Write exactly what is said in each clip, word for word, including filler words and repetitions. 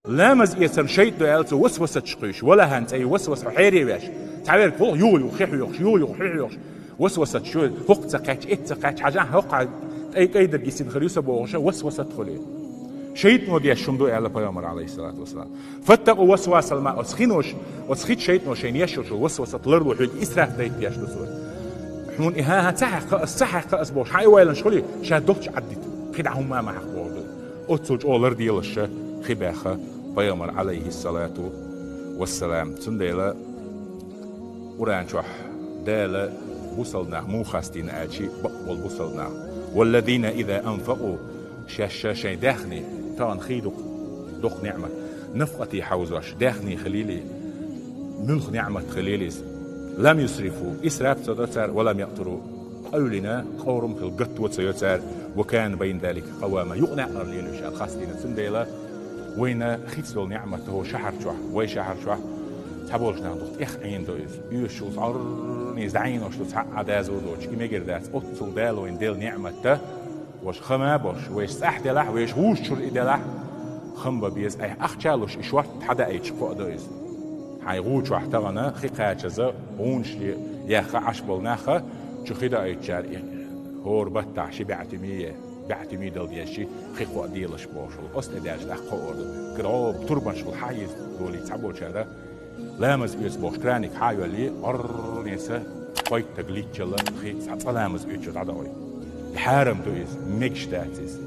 Ламаз эцарна шайтӀа ду аьлла цо васвасаташ кхуьйсуш, валахьан цӀе васвас хьо хьере веш. Цхьаверг хӀокху юха, юха хьехьоьхуш, юха, юха хьехьоьхуш. Васвасаташ ю, хӀокху ца кхаьчча, эцца ца кхаьчча, хьажахьа хӀокху тӀай-, тӀайдарг йисина хир ю сан бохуш, васвасат хуьлу. ШайтӀано деш шуна ду аьлла пайхамар, алейхиссалату вассалам. Фаттакъу васвасал ма, оцу хинош, оцу хица шайтӀано шайна еш йолчу васвасат ларло хьоьга, исраф дайта деш ду цо. Хьуна и хӀан-хӀан ца хьаькхна ас, ца хьаькхна ас бохуш, хьан и вайланаш хуьлий, ша долчу Ӏаддита, кхидӀа хӀумма а ма хьакха боху ду. Оццул чӀогӀа лардалаш хи баьхна пайхамар, алейхиссалату вассалам. Цундела Къуръан чохь Дала бусалба нах муха хастийна аьлча, бакъ болу бусалба нах: «Валлазина иза анфакъу», шаьш ша шайн даьхни, тахана хи ду-кх доккха ниъмат, нафкъате хьовзош, даьхни хилийла, муьлха ниъмат хилийла иза, «лам юсрифу», исраф ца до цара, «ва лам якътуру», къевлина, къоврам хила гатто ца йо цара, «ва кана байна залика къавама», юкъа-некъара лелош аьлла хастийна. Цундела вайна хица долу ниъмат хӀокху шахьар чохь, вай шахьар чохь цхьаболчу нахана дукха тӀех Ӏийна до иза. Оьшучул схьа оррана иза дӀаӀийнош ду, цхьа а доза доцуш, и мегар дац. Оццул Дала вайна делла ниъмат ду, вайша хама а болуш, вайша цӀахь делахь, вайша гӀуш чуьра и делахь, хам бан беза, айхьа ахча а луш, и шортта хьадаийтуш кхоа до иза. Хьайн гӀу чохь тахана хи кхачаза гӀунаш ле-, яьхна Ӏаш болу нах, чу хи даийтучара и хӀора баттахь ши баьӀ туьма е, баьӀ туьма дала дезаш, хи кхоа делаш бохуш волу. Оцу тӀе даьлча нах кхоа ду. КхидӀа гӀо турбанаш хьа а йиза долий цхьаболчара, ламаз оьцу бохуш краник хьа а йоллий, оррана ца кхойтта стаг личчалла хи цхьа цкъа ламаз оьцучо дӀадоуьйту. И хьарам ду иза, мегаш дац иза.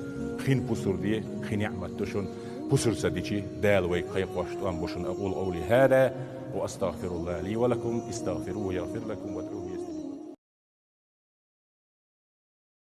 Хин пусар де, хи ниъмат ду шуна. Пусар ца дичи, Дала вайга кхайкхош тӀом бу шуна. أقول قولي هذا وأستغفر الله لي ولكم، استغفروه يغفر لكم وادعوه